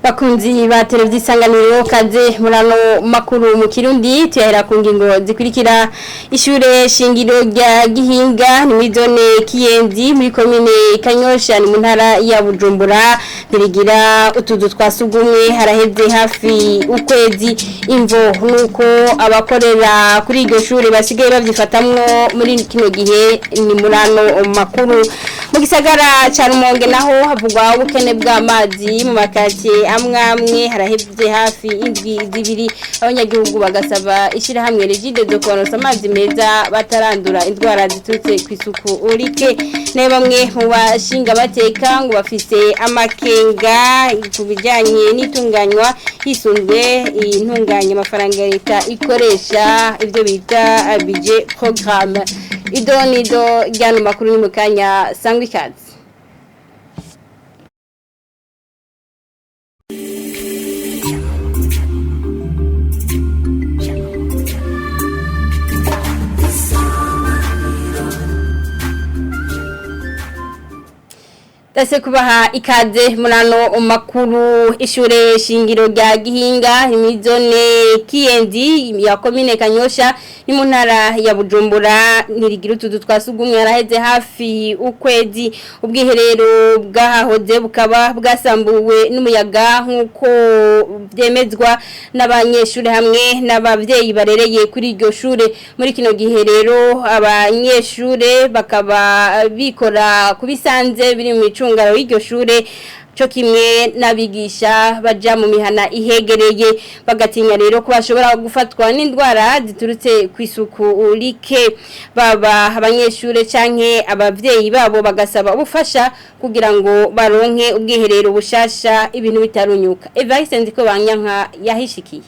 Bakunzi ba televiziyo Isanganiro, kaze murano makuru mu Kirundi. Tuyahera ku ngingo zikurikira: ishure shingiro rya Gihinga ni muri zone Kiyenzi, muri komine Kanyosha, ni mu ntara ya Bujumbura, ntirigira utuzu twa sugumwe haraheze hafi ukwezi. Imvo nuko abakorera kuri iryo shure basigaye bavyifatamwo muri kino gihe. Ni murano makuru. Mu gisagara ca Rumonge naho havugwa ubukene bw'amazi mu makaritsiye amwe amwe, harahevye hafi indwi 2. Abanyagihugu bagasaba ishirahamwe Regideso kubaronsa amazi meza batarandura indwara ziturutse kw'isuku rike. Nayo bamwe mu bashinga bateka ngo bafise amakenga ku bijanye n'itunganywa hisunzwe intunganya amafaranga leta ikoresha, ivyo bita budget programme. Ido nido ryano makuru ni mukanya, sangwa ikaze. Dase kubaha ikaze murano makuru. Ishure shingiro rya Gihinga imizone Kiyenzi ya komine Kanyosha, ni mu ntara ya Bujumbura, ntirigira utuzu twa sugumwe yaraheze hafi ukwezi. Ubwiherero bwahahoze bukaba bwasambuwe n'umuyaga, nkuko byemezwa n'abanyeshure hamwe n'abavyeyi barereye kuri iryo shure. Muri kino gihe rero abanyeshure bakaba bikora kubisanze biri mu micungaro y'iryo shure, cyo kimwe n'abigisha baja mu mihana ihegereye, bagatinya rero ko bashobora gufatwa n'indwara ziturutse ku isuku rike. Baba abanyeshure canke abavyeyi babo bagasaba ubufasha kugira ngo baronke ubwiherero bushasha ibintu bitarunyuka. Evariste Nziko Banyanka yahishikiye.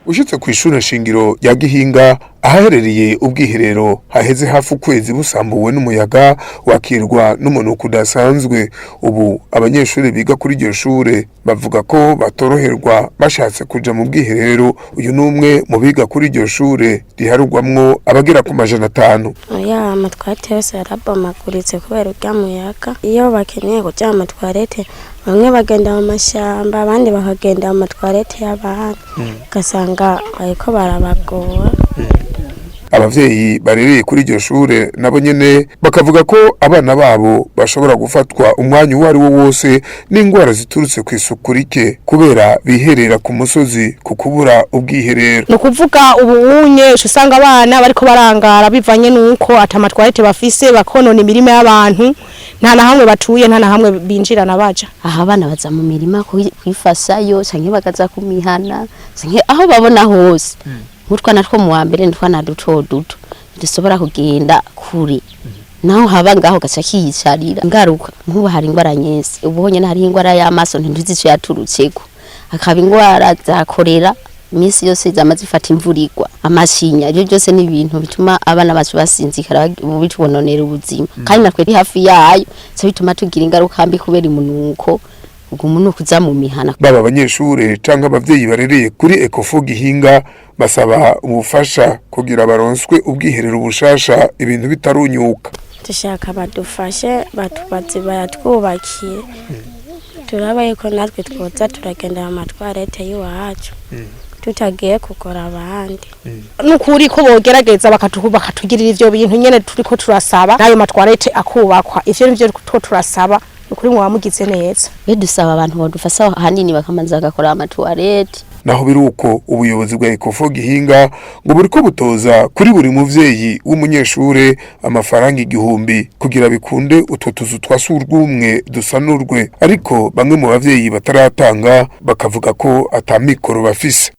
Ushitse ku ishure shingiro rya Gihinga ahaherereye ubwiherero haheze hafi ukwezi busambuwe n'umuyaga, wakirwa n'umunuko udasanzwe. Ubu abanyeshuri biga kuri iryo shure bavuga ko batoroherwa bashatse kuja mu bwiherero. Uyu n'umwe mu biga kuri iryo shure riharugwamwo abagera ku 500. Oya, amatwarete yose yarabomaguritse kubera urya muyaga. Iyo bakeneye kuja mu matwarete, bamwe bagenda mu mashamba, abandi bakagenda mu matwarete y'abandi, ugasanga bariko barabagora. Abavyeyi barereye kuri iryo shure nabo nyene bakavuga ko abana babo bashobora gufatwa umwanya uwo ari wo wose n'indwara ziturutse ku isuku rike, kubera biherera ku musozi ku kubura ubwiherero. Ni ukuvuga ubu unye usanga abana bariko barangara bivanye nuko ata matwarete bafise, bakonona imirima y'abantu. Nta na hamwe batuye, nta na hamwe binjirana baja. Aha abana baza mu mirima kwifasayo canke bakaza ku mihana canke aho babona hose. Nk'utwana two mu wa mbere n'utwana duto duto dushobora kugenda kure, naho haba ngaho gaca kiyicarira. Ngaruka nk'ubu hari ingwara nyinshi. Ubu honyene hariho ingwara y'amaso, ntituzi ico yaturutseko, hakaba ingwara za korera iminsi yose zama zifata imvura igwa, amashinya. Ivyo byose ni ibintu bituma abana bacu basinzikara, bitubononera ubuzima, kandi natwe hafi yayo so bituma tugira ingaruka mbi kubera imunuko, ubwo umunuko uza mu mihana. Baba abanyeshure canke abavyeyi barereye kuri Ecofo Gihinga basaba ubufasha kugira baronswe ubwiherero bushasha ibintu bitarunyuka. Dushaka badufashe, batubaze, bayatwubakiye, turaba yuko natwe twoza turagenda mu matwarete y'iwacu tutagiye kugora abandi. Nukuri ko bogerageza bakatugirira ivyo bintu nyene turiko turasaba, n'ayo matwarete akubakwa. Ivyo nivyo two turasaba, nukuri mwamugize neza. Be dusaba abantu badufasha ahanini bakamanza bagakora amatuwarete. Naho biruko, ubuyobozi bwa Ecofo Gihinga ngo buriko butoza kuri buri muvyeyi w'umunyeshure amafaranga 1000 kugira bikunde utwo tuzu twa surwumwe dusanurwe, ariko bamwe mu bavyeyi bataratanga bakavuga ko ata mikoro bafise.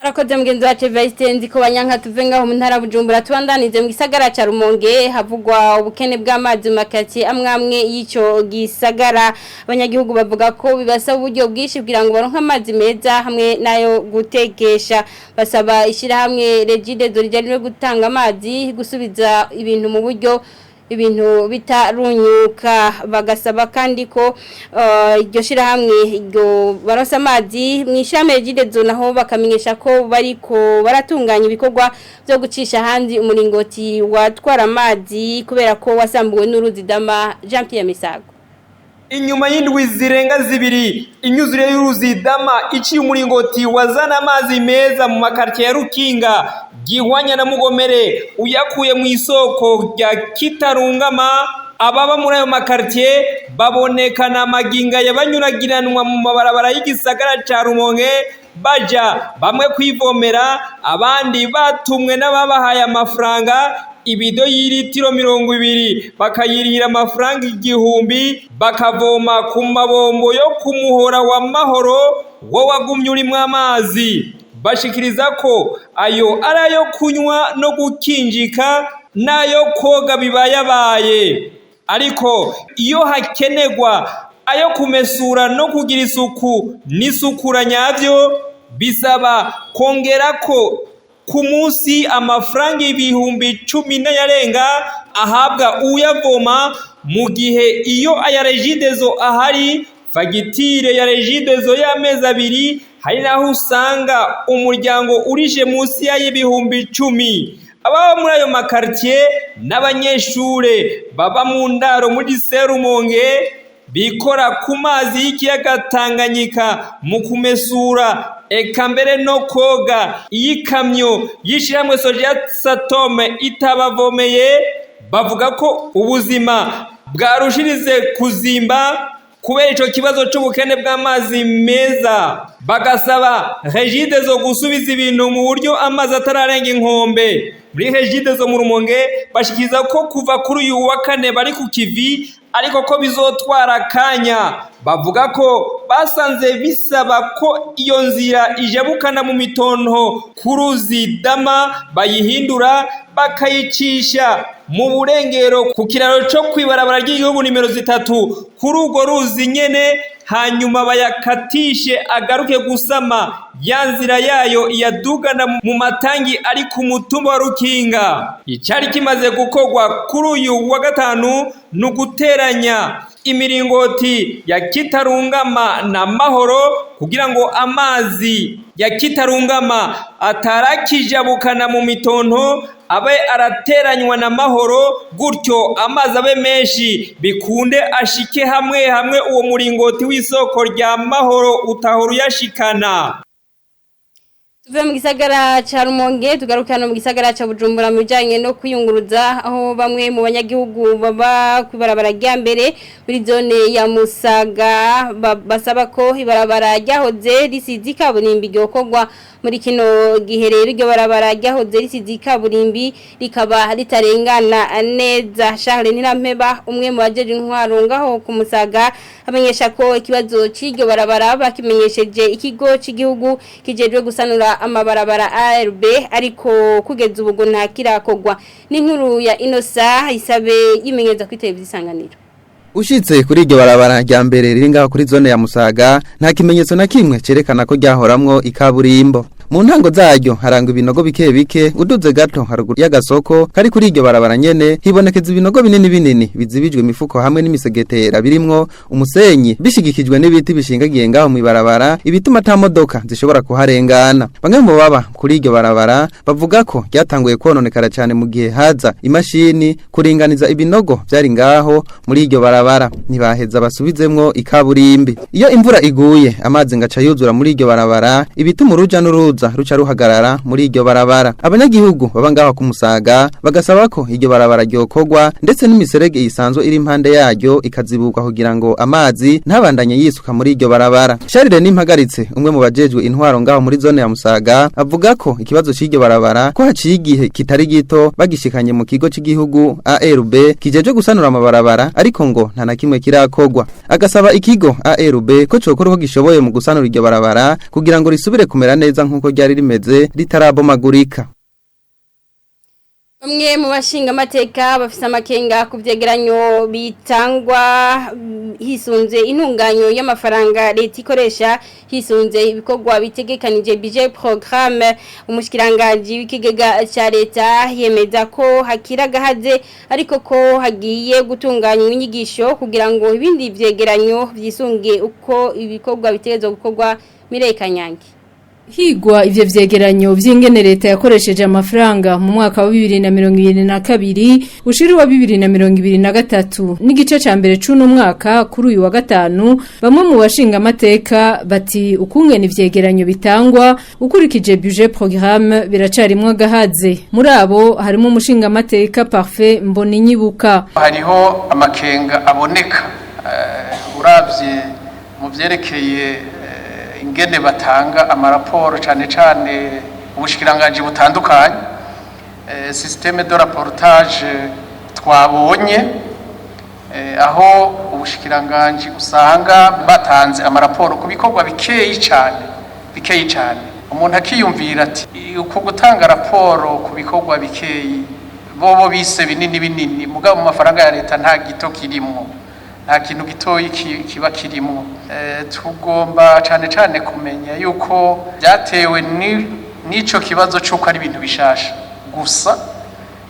Arakoze mugenzi wacu Evariste Nziko Banyanka. Tuve ngaho mu ntara Bujumbura, tubandanize mu gisagara ca Rumonge havugwa ubukene bw'amazi mu makaritsiye amwe amwe y'ico gisagara. Abanyagihugu bavuga ko bibasaba uburyo bwinshi kugira ngo baronke amazi meza hamwe nayo gutekesha. Basaba ishirahamwe Regideso rijejwe gutanga amazi gusubiza ibintu mu buryo ibintu bitarunyuka. Bagasaba kandi ko iryo shirahamwe iryo baronsa amazi. Mw'ishirahamwe Regideso naho bakamenyesha ko bariko baratunganya ibikorwa byo gucisha hanze umuringoti watwara amazi, kubera ko wasambuwe n'uruzi Dama. Jean Pierre Misago. Inyuma y'indwi zirenga zibiri, imyuzure y'uruzi Dama iciye umuringoti wazana amazi meza mu makartier ya Rukinga, Gihwanya na Mugomere, uyakuye mu isoko rya Kitarungama. Ababa muri ayo makartier babonekana amaginga yabanyuragiranwa mu mabarabara y'igisagara ca Rumonge, baja bamwe kwivomera, abandi batumwe n'ababahaye amafaranga. Ibido y'iritiro 20 bakayirihira amafaranga 1000, bakavoma ku mabombo yo ku muhora wa Mahoro wo wagumye urimwo amazi. Bashikiriza ko ayo ari ayo kunywa no gukinjika n'ayo koga bibayabaye, ariko iyo hakenerwa ayo kumesura no kugira isuku n'isukura nyavyo, bisaba kongera ko ku munsi amafaranga 10,000 n'ayarenga ahabwa uyavoma, mu gihe iyo aya Regideso ahari, fagitire ya Regideso y'amezi abiri hari naho usanga umuryango urije munsi y'ibihumbi 10. Ababa muri ayo makartier n'abanyeshure baba mu ndaro muri Serumonge bikora ku mazi y'ikiyaga Tanganyika mu kumesura, eka mbere no koga. Iyi kamyo y'ishirahamwe Soja Satome itabavomeye, bavuga ko ubuzima bwarushirize kuzimba kubera ico kibazo c'ubukene bw'amazi meza, bagasaba Regideso gusubiza ibintu mu buryo amazi atararenga inkombe. Muri Regideso mu Rumonge bashikiriza ko kuva kuri uyu wa kane bari ku kivi, ariko ko bizotwara akanya. Bavuga ko basanze bisaba ko iyo nzira ijabukana mu mitonto ku ruzi Dama bayihindura, bakayicisha mu burengero ku kiraro co kwibarabara ry'igihugu nimero 3 kuri urwo ruzi nyene, hanyuma bayakatishe agaruke gusama ya nzira yayo iyadugana mu matangi ari ku mutumba wa Rukinga. Icari kimaze gukorwa kuri uyu wa gatanu ni uguteranya imiringoti ya Kitarungama na Mahoro kugira ngo amazi ya Kitarungama atarakijabukana mu mitonto abe arateranywa na Mahoro, gutyo amazi abe menshi bikunde ashike hamwe hamwe uwo muringoti w'isoko rya Mahoro utahora uyashikana. Tuve mu gisagara ca Rumonge tugaruka no mu gisagara ca Bujumbura mu bijanye no kwiyunguruza, aho bamwe mu banyagihugu baba kwibarabara rya mbere muri zone ya Musaga basaba ko ibarabara ryahoze risize ikaburimbi ryokorwa muri kino gihe. Rero iryo barabara ryahoze risize ikaburimbi rikaba ritarengana neza. Charles Ntirampeba, umwe mu bajeje intwaro ngaho ku Musaga, amenyesha ko ikibazo c'iryo barabara bakimenyesheje ikigo c'igihugu kijejwe gusanura amabarabara ARB, ariko kugeza ubu ngo nta kirakorwa. N'inkuru ya Inosa Isabe yimenyereza kuri televiziyo Isanganiro. Ushitse kuri iryo barabara rya mbere riri ngaho kuri zone ya Musaga, nta kimenyetso na kimwe cerekana ko ryahoramwo ikaburimbo. Mu ntango zaryo harangwa ibinogo bike bike. Uduze gato haruguru y'agasoko kari kuri iryo barabara nyene, hibonekeza ibinogo binini binini bizibijwe imifuko hamwe n'imisegetera birimwo umusenyi, bishigikijwe n'ibiti bishingagiye ngaho mw'ibarabara, ibituma ata modoka zishobora kuharengana. Bamwe mu baba kuri iryo barabara bavuga ko ryatanguye kononekara cyane mu gihe haza imashini kuringaniza ibinogo byari ngaho muri iryo barabara, ntibaheza basubizemwo ikaburimbi. Iyo imvura iguye, amazi ngaca yuzura muri iryo barabara, ibituma uruja n'uruza ruca ruhagarara muri iryo barabara. Abanyagihugu baba ngaho ku Musaga bagasaba ko iryo barabara ryokorwa, ndetse n'imiserege isanzwe iri impande yaryo ikaziburwa kugira ngo amazi ntabandanye yisuka muri iryo barabara. Charles Nimpagaritse, umwe mu bajejwe intwaro ngaho muri zone ya Musaga, avuga ko ikibazo c'iryo barabara ko haciye igihe kitari gito bagishikanye mu kigo c'igihugu ARB kijejwe gusanura amabarabara, ariko ngo nta na kimwe kirakorwa. Agasaba ikigo ARB ko cokora uko gishoboye mu gusanura iryo barabara kugira ngo risubire kumera neza nkuko ryari rimeze ritarabomagurika. Bamwe mu bashinga amateka bafise amakenga ku vyegeranyo bitangwa hisunze intunganyo y'amafaranga leta ikoresha hisunze ibikorwa bitegekanije, budget programme. Umushikiranganje w'ikigega ca leta yemeza ko hakira gahaze, ariko ko hagiye gutunganywa inyigisho kugira ngo ibindi vyegeranyo vyisunge uko ibikorwa bitegerezwa gukorwa. Mireye Kanyange. Higwa ivyo vyegeranyo vy'ingene leta yakoresheje amafaranga mu mwaka wa 2022 ushiri wa 2023 n'igice ca mbere c'uno mwaka kuri uyu wa gatanu, bamwe mu bashinga amateka bati ukungene ivyegeranyo bitangwa ukurikije budget programme biracarimwo agahaze. Muri abo harimo umushinga amateka Parfait Mboninyibuka. Hariho amakenga aboneka uravye mu vyerekeye ingene batanga amaraporo, cane cane ubushikiranganje butandukanye, système de rapportage twabonye, aho ubushikiranganje usanga batanze amaraporo ku bikorwa bikeyi cane bikeyi cane. Umuntu akiyumvira ati uko gutanga raporo ku bikorwa bikeyi bobo bise binini binini, mugabo mu mafaranga ya leta nta gito kirimwo, nta kintu gitoyi kiba kirimwo. Tugomba cane cane kumenya yuko byatewe n'ico kibazo c'uko ari ibintu bishasha gusa,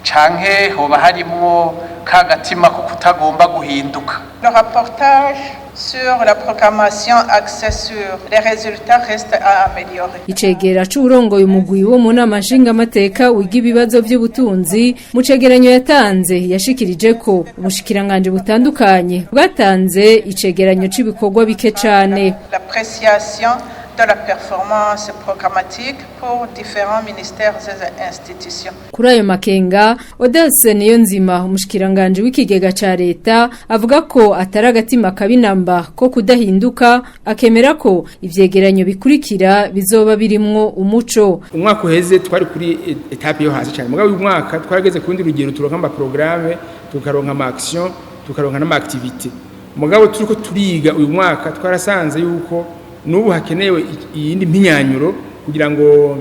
canke hoba harimwo ka gatima ko kutagomba guhinduka. Le rapportage sur la programmation axée sur les résultats reste à améliorer. Icegera c'urongoye umugwi wo mu nama nshingamateka wiga ibibazo vy'ubutunzi, mu cegeranyo yatanze yashikirije ko ubushikiranganje butandukanye bwatanze icegeranyo c'ibikorwa bike cane. L'appréciation de la performance programmatique pour différents ministères et institutions. Kuri ayo makenga, Odase Niyonzima, umushikiranganje w'ikigega ca leta, avuga ko atari agatima kabinamba ko kudahinduka, akemera ko ivyegeranyo bikurikira bizoba birimwo umuco. Umwaka uheze twari kuri étape yo hasi cyane, mugabo uyu mwaka twarageze kundi rugero, turonka ama programme, tukaronka ama action, tukaronka n'ama activité. Mugabo turiko turiga uyu mwaka twarasanze yuko nubu hakenewe iyindi mpinyanyuro kugira ngo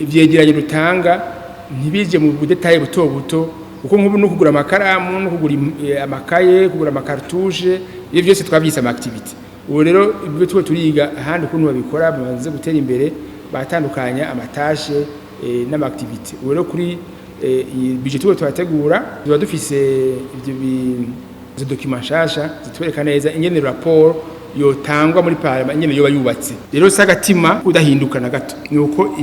ivyegeranyo dutanga ntibije mu budetaye buto buto, kuko nk'ubu no kugura amakaramu, no kugura amakaye, kugura ama cartouches, ibyo byose twavyise ama activité. Ubu rero ibyo tuba turiga ahandi ukuntu babikora bamaze gutera imbere, batandukanya ama tâches n'ama activité. Ubu rero kuri iyi budget tuba turategura tuba dufise ivyo izo document nshasha zitwereka neza ingene rapport yotangwa muri parlement, ingene yoba yubatse. Rero si agatima kudahinduka na gato, ni uko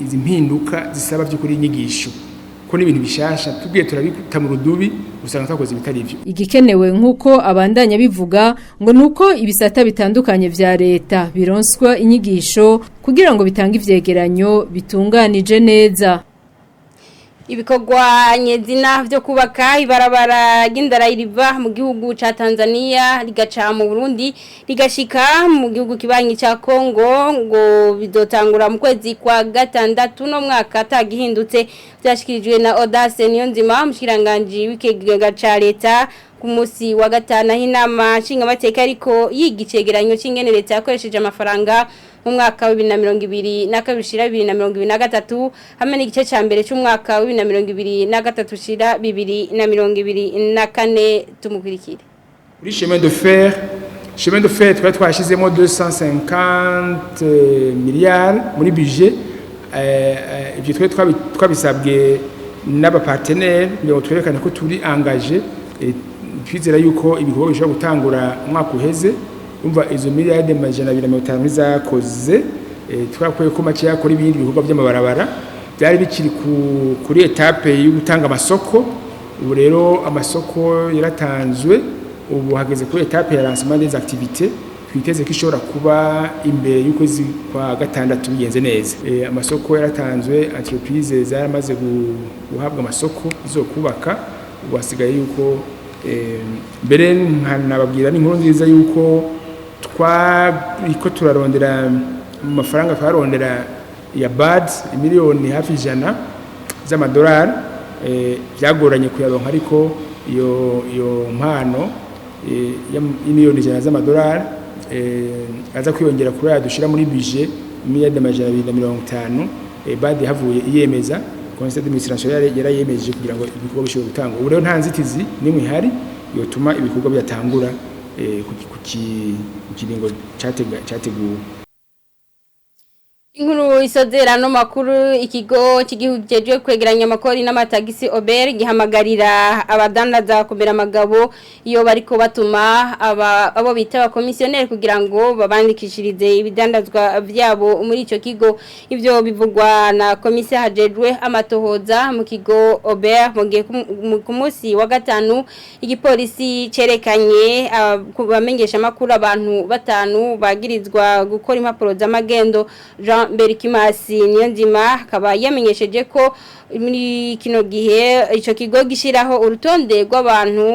izi mpinduka zisaba by'ukuri inyigisho, ko n'ibintu bishasha tubwiye turabita mu rudubi usanga twakoze ibitari ivyo. Igikenewe, nk'uko abandanya bivuga, ngo nuko ibisata bitandukanye vya leta bironswa inyigisho kugira ngo bitange ivyegeranyo bitunganije neza. Ibikorwa nyezina vyo kubaka ibarabara ry'indara riva mu gihugu ca Tanzania rigaca mu Burundi rigashika mu gihugu kibanyi ca Kongo ngo bizotangura mu kwezi kwa gatandatu no mwaka atagihindutse. Byashikirijwe na Audace Niyonzima, umushikiranganje w'ikigega ca leta, ku munsi wa gatanu, aho inama nshingamateka ariko yiga icegeranyo c'ingene leta yakoresheje amafaranga mu mwaka wa 2022 ushira 2023 hamwe n'igice ca mbere c'umwaka wa 2023 ushira 2024. Tumukurikire. Kuri chemin de fer, chemin de fer twari twashizemo 250 miliyari muri budget. Ivyo twari twabisabwe n'aba partenaires kugira ngo twerekane ko turi engagé, twizera yuko ibikorwa bishobora gutangura umwaka uheze. Umva, izo miliyari 250 zakoze, twakuye ko make yakora ibindi bikorwa by'amabarabara byari bikiri kuri étape yo gutanga amasoko. Ubu rero amasoko yaratanzwe, ubu hageze kuri étape ya lancement des activités, twiteze ko ishobora kuba imbere y'ukwezi kwa gatandatu bigenze neza. Amasoko yaratanzwe, entreprise zaramaze guhabwa amasoko zo kubaka. Ubu hasigaye yuko mbere nkanababwira n'inkuru nziza yuko twariko turarondera mu mafaranga twarondera ya BAD miliyoni hafi 100 z'amadolari, byagoranye kuyaronka, ariko iyo mpano y'imiliyoni 100 z'amadolari aza kwiyongera kuri aya dushira muri budget miliyari 250, BAD havuye iyemeza, conseil d'administration yarayemeje kugira ngo ibikorwa bishobore gutangwa. Ubu rero nta nzitizi nimwe ihari yotuma ibikorwa byatangura ku kiringo cyateguwe. Inkuru isozera no makuru ikigo cy'igihugu kijejwe kwegeranya amakori n'amatagisi OBR gihamagarira abadandaza kumera amagabo iyo bariko batuma abo bita abakomisiyoneri kugira ngo babandikishirize ibidandazwa vyabo muri ico kigo. Ivyo bivugwa na komisiyo hajejwe amatohoza mu kigo OBR mu gihe ku munsi wa gatanu igipolisi cerekanye kubamenyesha makuru abantu batanu bagirizwa gukora impapuro z'amagendo. Jean Berikimasi Niyonzima akaba yamenyesheje ko muri kino gihe ico kigo gishiraho urutonde rw'abantu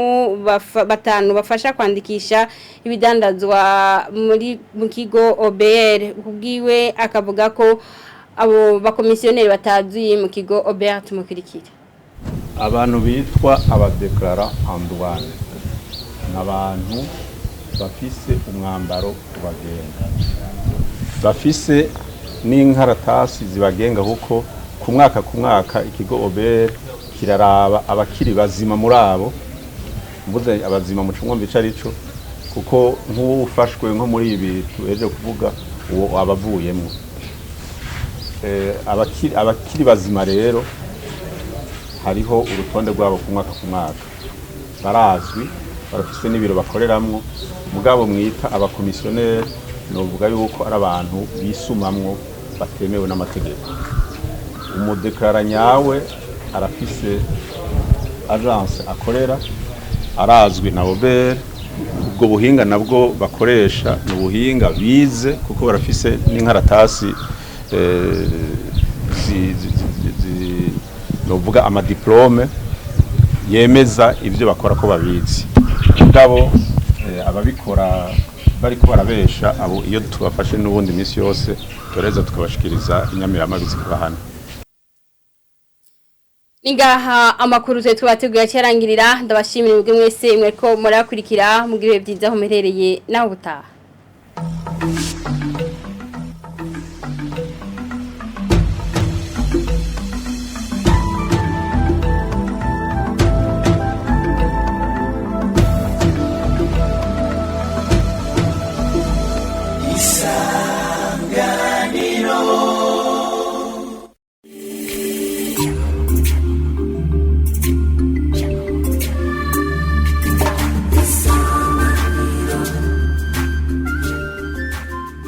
batanu bafasha kwandikisha ibidandazwa muri mu kigo OBR. Kubwiwe akavuga ko abo bakomisiyoneri batazuye mu kigo OBR. Tumukurikira. Abantu bitwa abadeklara anduwane ni abantu bafise umwambaro ubagenga, bafise n'inkaratasi zibagenga, kuko ku mwaka ku mwaka ikigo OBR kiraraba abakiri bazima muri abo. Mvuze abazima mu cumwumva ico arico, kuko nk'uwufashwe nko muri ibi tuheje kuvuga, uwo abavuyemwo. Abakiri bazima rero hariho urutonde rwabo ku mwaka ku mwaka, barazwi, barafise n'ibiro bakoreramwo. Mugabo mwita abakomisiyoneri, novuga yuko ari abantu bisumamwo batemewe n'amategeko. Umudeklara nyawe arafise agence akorera, arazwi na OBR. Ubwo buhinga nabwo bakoresha ni ubuhinga bize, kuko barafise n'inkaratasi novuga amadiplome yemeza ibyo bakora ko babizi. Mugabo ababikora bariko barabesha, abo iyo tubafashe n'ubundi minsi yose tureza tukabashikiriza inyamiramabi zikabahana. Ningaha amakuru twe tubateguye cyarangirira. Ndabashimira mwebwe mwese mwereko murakurikira. Mugire byiza aho muherereye naho butaha.